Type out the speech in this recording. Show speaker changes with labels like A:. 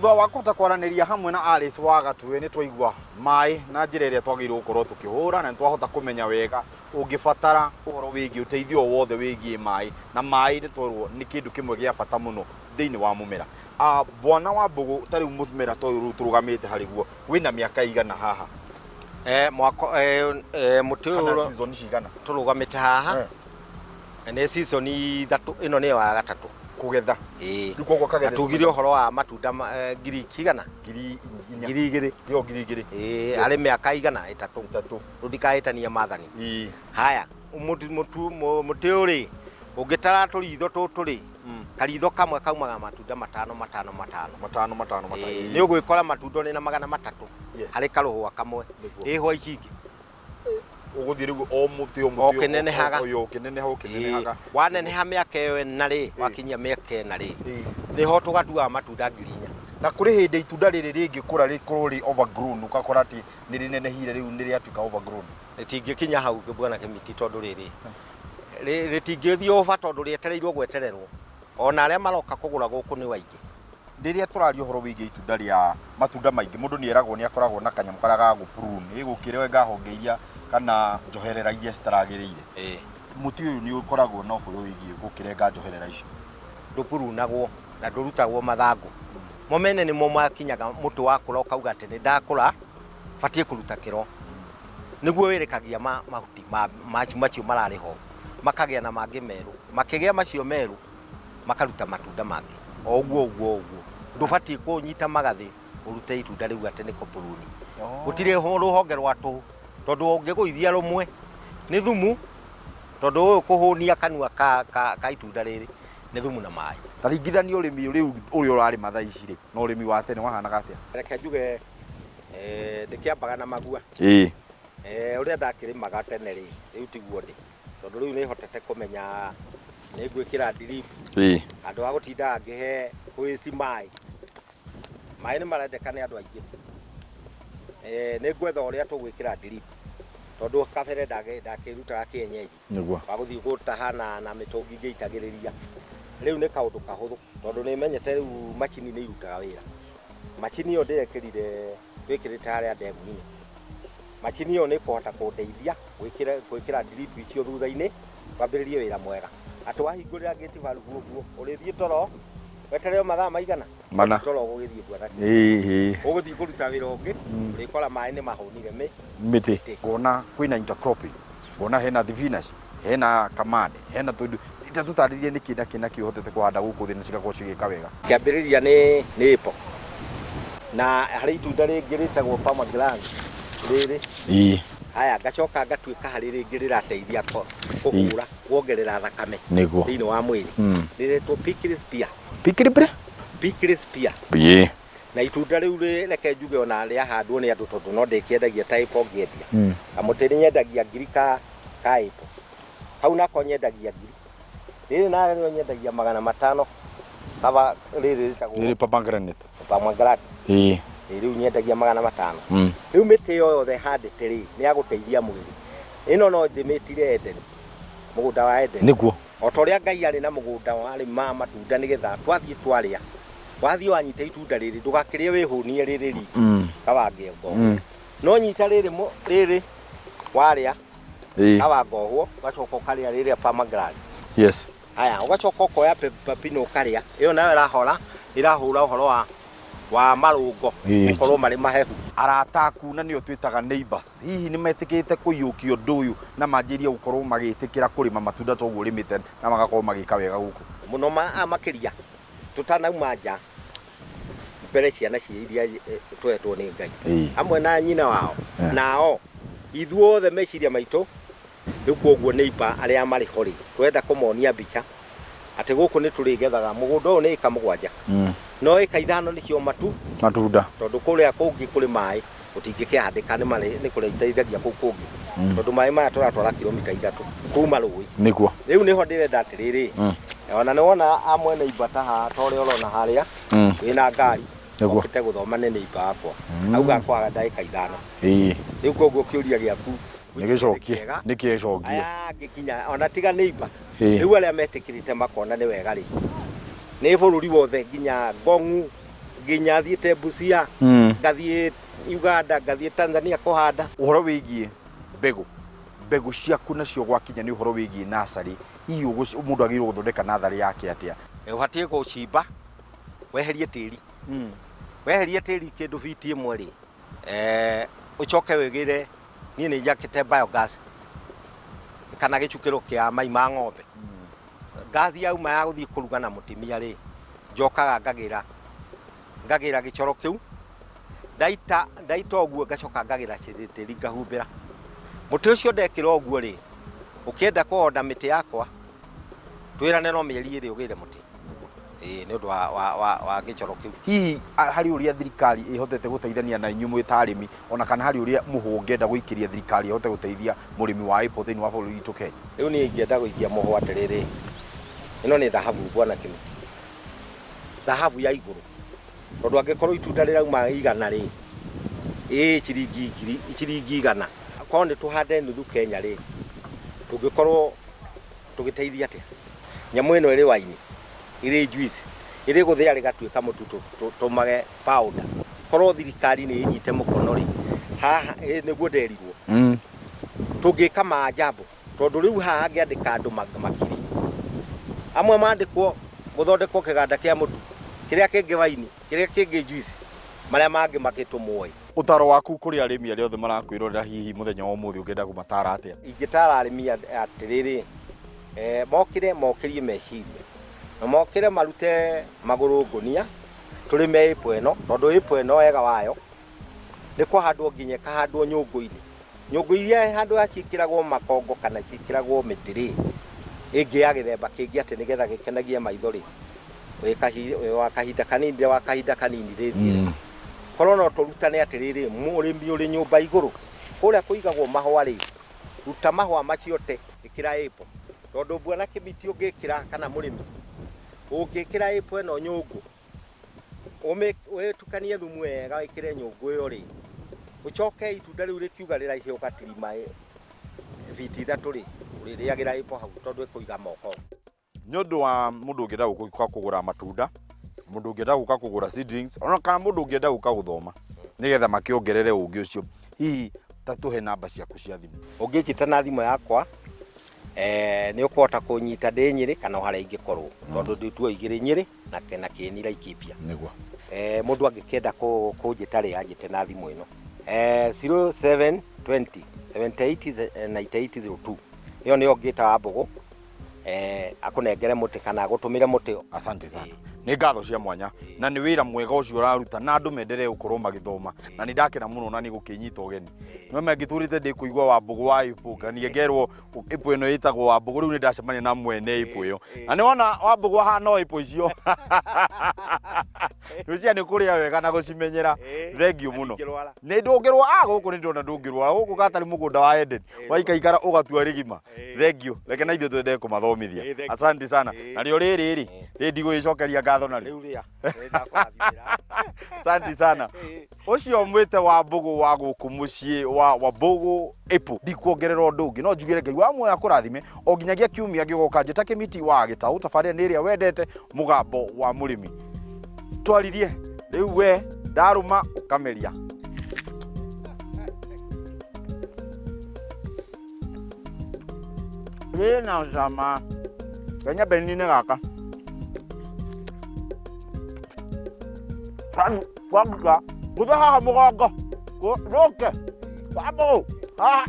A: Thutha wa kũhota kwaranĩria hamwe na Alice wa Gatue nĩ twaigua maĩ na njĩra ĩrĩa twagĩrĩirwo gũkorwo tũkĩhũra na nĩ twahota kũmenya wega ũngĩbatara ũhoro wĩgiĩ ũteithio o wothe wĩgiĩ maĩ na maĩ nĩ twerwo nĩ kĩndũ kĩmwe gĩa bata mũno thĩinĩ wa mũmera. Ah, Bwana wa Mbũgũ ta rĩu mũmera ta ũyũ rĩu tũrũgamĩte harĩ guo wĩna mĩaka ĩigana haha?
B: Mwako mũtĩ
A: Kana
B: ũyũ
A: season cigana?
B: Tũrũgamĩte haha nĩ season ithatũ, ĩno nĩyo ya gatatũ.
A: Kũgetha.
B: Ĩĩ.
A: Rĩu koguo kagetha.
B: Na tugire ũhoro wa matunda ngiri cigana?
A: 4,000.
B: 2,000.
A: Ĩyo 2,000.
B: Ĩĩ, arĩ mĩaka igana? Ĩtatũ.
A: Ĩtatũ.
B: Rĩu ndikahĩtania mathani.
A: Ĩĩ.
B: Haya, mũtĩ ũyũ rĩ, ũngĩtara tũritho tũtũ rĩ, karitho kamwe kaumaga matunda matano matano matano.
A: Matano matano matano.
B: Ĩĩ, nĩ ũgwĩkora matunda ũrĩ na 300 harĩ karũhũa kamwe. Ĩhũa ici ingĩ.
A: Ũgũthiĩ rĩu o mũtĩ o mũtĩ.
B: Ũkĩnenehaga.
A: Ũyũ ũkĩneneha ũkĩnenehaga.
B: Ĩĩ, waneneha mĩaka ĩyo ĩna rĩ, wakinyia mĩaka ĩna rĩ, nĩho tũgatuaga matunda 4,000.
A: Na kũrĩ hĩndĩ itunda rĩrĩ rĩngĩkũra rĩkorwo rĩ overgrown, ũgakora atĩ nĩ rĩnenehire rĩu nĩ rĩatuĩka overgrown?
B: Rĩtingĩkinya hau, bwana Kĩmiti, tondũ rĩrĩ rĩtingĩthiĩ over tondũ rĩetereirwo gwetererwo ona arĩa maroka kũgũra gũkũ nĩ waingĩ.
A: Rĩrĩa tũraria ũhoro wĩgiĩ itunda rĩa matunda maingĩ, mũndũ nĩ eragwo nĩ akoragwo na kanyamũ karĩa ga gũ prune, ĩgũkĩrenga honge iria kana njoherera iria citaragĩrĩire. Mũtĩ ũyũ nĩ ũkoragwo na ũhoro wĩgiĩ gũkĩrenga njoherera icio?
B: Ndũpurunagwo na ndũrutagwo mathangũ mo mene, nĩmo makinyaga mũtĩ wakũra ũkauga atĩ nĩ ndakũra, batiĩ kũruta kĩro, nĩguo wĩrĩkagia mahuti macio mararĩ ho, makagĩa na mangĩ merũ, makĩgĩa macio merũ makaruta matunda mangĩ o ũguo ũguo ũguo. Ndũbatiĩ kũnyita magathĩ ũrute itunda rĩu atĩ nĩ kũpuruni. Gũtirĩ rũhonge rwa tũhũ, tondũ ũngĩgũithia rũmwe nĩ thumu, tondũ ũyũ kũhũnia kanua ka itunda rĩrĩ nĩ thumu na maĩ.
A: Ta ringithania ũrĩmi rĩu ũrĩa ũrarĩma thaa ici rĩ na ũrĩmi wa tene wahanaga atĩa?
B: Reke njuge, ndĩkĩambaga na magua. Ũrĩa ndakĩrĩmaga tene rĩ, rĩu tiguo ndĩ, tondũ rĩu nĩ hotete kũmenya nĩ ngwĩkĩra drip handũ ha gũtindaga ngĩhe waste maĩ. Maĩ nĩ marendeka nĩ andũ aingĩ. Nĩ ngwetha ũrĩa tũgwĩkĩra drip, tondũ kabere ndakĩrutaga kĩenyenji wa gũthiĩ gũtaha na mĩtũngi ngĩitagĩrĩria. Rĩu nĩ kaũndũ kahũthũ, tondũ nĩ menyete rĩu macini nĩ irutaga wĩra. Macini ĩyo ndĩrekĩrire, twĩkĩrĩte harĩa ndemu-inĩ, macini ĩyo nĩ ĩkũhota kũndeithia gwĩkĩra drip icio thutha-inĩ, twambĩrĩrie wĩra mwega atĩ wahingũrĩra gate valve ũguo ũrĩthiĩ toro weterere mathaa maigana?
A: Mana.
B: Toro ũgũgĩthiĩ bwana.
A: Ĩĩ.
B: Ũgũthiĩ kũruta wĩra ũngĩ, ũrĩkora maĩ nĩ mahũnire mĩ
A: mĩtĩ. Ngona kwĩna intercropping, ngona hena thibinaci, hena kamande, hena tũindo ita. Tũtarĩrie nĩkĩ na kĩ na kĩ ũhotete kũhanda gũkũ thĩ na cigakorwo cigĩka wega.
B: Kĩambĩrĩria nĩ apple, na harĩ itunda rĩngĩ rĩtagwo pomegranate rĩrĩ. Haya, ngacoka ngatuĩka harĩ rĩngĩ rĩrateithia kũhũra kuongerera thakame thĩinĩ wa mwĩrĩ, rĩretwo prickly pear.
A: Pikiripiri.
B: Prickly pear. Na itunda rĩu reke njuge ona rĩahandwo nĩ andũ, tondũ no ndĩkĩendagia ta apple ngĩendia. Kamũtĩ nĩ nyendagia 1,000 ka apple kau, nako nyendagia 1,000. Rĩrĩ narĩo nyendagia 500 kaba rĩrĩ rĩtagwo
A: Rĩrĩ pomegranate.
B: Pomegranate. Ĩ, rĩu nyendagia 500. Rĩu mĩtĩ ĩyo yothe handĩte rĩ, nĩ ya gũteithia mwĩrĩ. Ĩno no ndĩmĩtire Eden, mũgũnda wa Eden. O ta ũrĩa Ngai arĩ na mũgũnda warĩ ma matunda, nĩgetha twathiĩ twarĩa, wathiĩ wanyita itunda rĩrĩ, ndũgakĩrĩe wĩhũnie rĩrĩ riki kawange ngohwo. No nyita rĩrĩ rĩrĩ warĩa kawangohwo, ũgacoka ũkarĩa rĩrĩa pomegranate. Haya, ũgacoka ũkoya pepino ũkarĩa, ĩyo nayo ĩrahora ĩrahũra ũhoro wa marũngo gũkorwo marĩ mahehu.
A: Arata aku na nĩo twĩtaga neighbors, hihi nĩ metĩkĩrĩte kũiyũkia ũndũ ũyũ na manjĩrie gũkorwo magĩtĩkĩra kũrĩma matunda ta ũguo ũrĩmĩte na magakorwo magĩka wega gũkũ?
B: Mũno makĩria tũtanauma nja mbere, ciana cia iria twetwo nĩ Ngai hamwe na nyina wao nao ithuothe, meciria maitũ rĩu koguo neighbor arĩa marĩ ho rĩ, twenda kũmonia mbica atĩ gũkũ nĩ tũrĩgethaga. Mũgũnda ũyũ nĩ ĩka 7, no ĩka 5 nĩcio matu
A: matunda.
B: Tondũ kũrĩa kũngĩ kũrĩ maĩ gũtingĩkĩhandĩka, nĩ marĩ nĩ kũrĩteithagia kũu kũngĩ, tondũ maĩ maya tũratwara kilomita 3 kuma rũĩ. Rĩu nĩho ndĩrenda atĩrĩrĩ, ona nĩ wona amwe neighbor ta haha, ta ũrĩa ũrona harĩa wĩna ngari okĩte gũthoma nĩ neighbor wakwa, auga kwaga ndagĩka 5. Rĩu koguo kĩũria gĩaku
A: Nĩ gĩcokie.
B: Kĩega.
A: Nĩ kĩcokie.
B: Aya angĩ kinya ona tiga neighbor, rĩu arĩa metĩkĩrĩte makona nĩ wega rĩ, nĩ bũrũri wothe nginya Ngong'u. Nginya thiĩte Busia, ngathiĩ Uganda, ngathiĩ Tanzania kũhanda.
A: Ũhoro wĩgiĩ mbegũ, mbegũ ciaku nacio gwakinya nĩ ũhoro wĩgiĩ nursery, hihi mũndũ agĩrĩirwo gũthondeka natharĩ yake atĩa?
B: Ũbatiĩ gũcimba weherie tĩri. Weheria tĩri kĩndũ biti 1 rĩ, ũcoke wĩgĩre, niĩ nĩ njakĩte biogas kana gĩcukĩro kĩa mai ma ng'ombe. Ngathi yauma ya gũthiĩ kũruga na mũtimia rĩ, njokaga ngagĩra gĩcoro kĩu, ndaita ndaita ũguo, ngacoka ngagĩra tĩri ngahumbĩra mũtĩ ũcio. Ndekĩra ũguo rĩ, ũkĩenda kũhonda mĩtĩ yakwa, twĩrane no mĩeri 2 ũgĩre mũtĩ, ĩĩ, nĩ ũndũ wa gĩcoro kĩu.
A: Hihi harĩ ũrĩa thirikari ĩhotete gũteithania na inyuĩ mwĩ ta arĩmi, ona kana harĩ ũrĩa mũhũ ũngĩenda gũikĩria thirikari ĩhote gũteithia mũrĩmi wa apple thĩinĩ wa bũrũri witũ Kenya?
B: Rĩu niĩ ingĩenda gũikia mũhũ atĩrĩrĩ, ĩno nĩ thahabu, bwana Kĩmiti, thahabu ya igũrũ, tondũ angĩkorwo itunda rĩrauma 100 rĩ, ĩĩ, ciringi ngiri, ciringi 100, korwo nĩ tũhande nuthu Kenya rĩ, tũngĩkorwo tũgĩteithia atĩa? Nyamũ ĩno ĩrĩ waini, ĩrĩ juice, ĩrĩ gũthĩa rĩgatuĩka mũtu, tũmage powder. Korwo thirikari nĩ ĩnyite mũkono rĩ haha, nĩguo nderirwo tũngĩka maajabu, tondũ rĩu haha angĩandĩka andũ makiri amwe mandĩkwo gũthondekwo kĩganda kĩa mũtu, kĩrĩa kĩngĩ waini, kĩrĩa kĩngĩ juice, marĩa mangĩ makĩtũmwo ĩ.
A: Ũtaro waku kũrĩ arĩmi arĩa othe marakwĩrorera hihi mũthenya wa ũmũthĩ, ũngĩenda kũmatara atĩa?
B: Ingĩtara arĩmi atĩrĩrĩ, mokĩre, mokĩrie meciria na mokĩre marute magũrũ ngũnia, tũrĩme apple ĩno, tondũ apple ĩno wega wayo nĩ kũhandwo nginya ĩkahandwo nyũngũ-inĩ. Nyũngũ iria handũ ya ciĩkĩragwo makongo kana ciĩkĩragwo mĩtĩ rĩ, ĩngĩ ya gĩthemba kĩngĩ, atĩ nĩgetha gĩkenagie maitho rĩ, wa kahinda kanini, wa kahinda kanini rĩthire. Korwo no tũrutane atĩrĩrĩ, mũrĩmi ũrĩ nyũmba igũrũ kũrĩa kũigagwo mahũa rĩ, ruta mahũa macio te, ĩkĩra apple, tondũ bwana Kĩmiti, ũngĩkĩra, kana mũrĩmi ũngĩkĩra apple ĩno nyũngũ, wĩtukanie thumu wega, wĩkĩre nyũngũ ĩyo rĩ, ũcoke itunda rĩu rĩkiuga rĩraihe, ũgatirima biti 3 rĩ, ũrĩrĩagĩra apple hau, tondũ ĩkũiga moko.
A: Nĩ ũndũ wa mũndũ ũngĩenda gũka kũgũra matunda, mũndũ ũngĩenda gũka kũgũra seedlings, ona kana mũndũ ũngĩenda gũka gũthoma nĩgetha makĩongerere ũngĩ ũcio, hihi ta tũhe namba ciaku cia thimũ.
B: Ũngĩnjĩta na thimũ yakwa, nĩ ũkũhota kũnyita ndĩ Nyĩrĩ kana o harĩa ingĩkorwo, tondũ ndĩ tuo igĩrĩ, Nyĩrĩ na Kĩeni, Laikipia. Mũndũ angĩkĩenda kũnjĩta rĩ, anjĩte na thimũ ĩno, 0720 78 9802. Ĩyo nĩyo ngĩta wa Mbũgũ, akũnengere mũtĩ kana agũtũmĩre mũtĩ.
A: Asante sana, nĩ ngatho cia mwanya na nĩ wĩra mwega ũcio ũraruta, na andũ menderee gũkorwo magĩthoma, na nĩ ndakena mũno na nĩ gũkĩnyita ũgeni. No mangĩtũrĩte ndĩ kũigua wa Mbũgũ wa apple, nganie ngerwo apple ĩno ĩtagwo wa Mbũgũ. Rĩu nĩ ndacemania na mwene apple ĩyo, na nĩ wona wa Mbũgũ ahana o apple icio rũcia nĩ kũrĩa wega na gũcimenyera. Thank you mũno. Nĩ ndũngĩrwa a gũkũ, nĩ ndĩrona ndũngĩrwara gũkũ gatarĩ mũgũnda wa Eden, waikaikara ũgatua rĩgima. Thank you, reke na ithuĩ twende kũmathomithia. Asante sana. Narĩo rĩrĩ rĩ, rĩ ndigũgĩcokeria ngatho narĩo.
B: Rĩu rĩa nĩndakũrathimĩra.
A: Asante sana. Ũcio mwĩte wa Mbũgũ wa gũkũ mũciĩ wa Mbũgũ apple, ndikuongerera ũndũ ũngĩ, no njugĩre Ngai wa muoyo akũrathime o nginyagia kiumia gĩgoka. Njĩta Kĩmiti wa Gĩtaũ, tabarĩra nĩ ĩrĩa wendete, Mũgambo wa Mũrĩmi. Twaririe rĩu, we ndarũma ũkameria. Rĩna cama, kanyambe nine gaka kwangika gutha haha mũgongo rũke wambũ haha.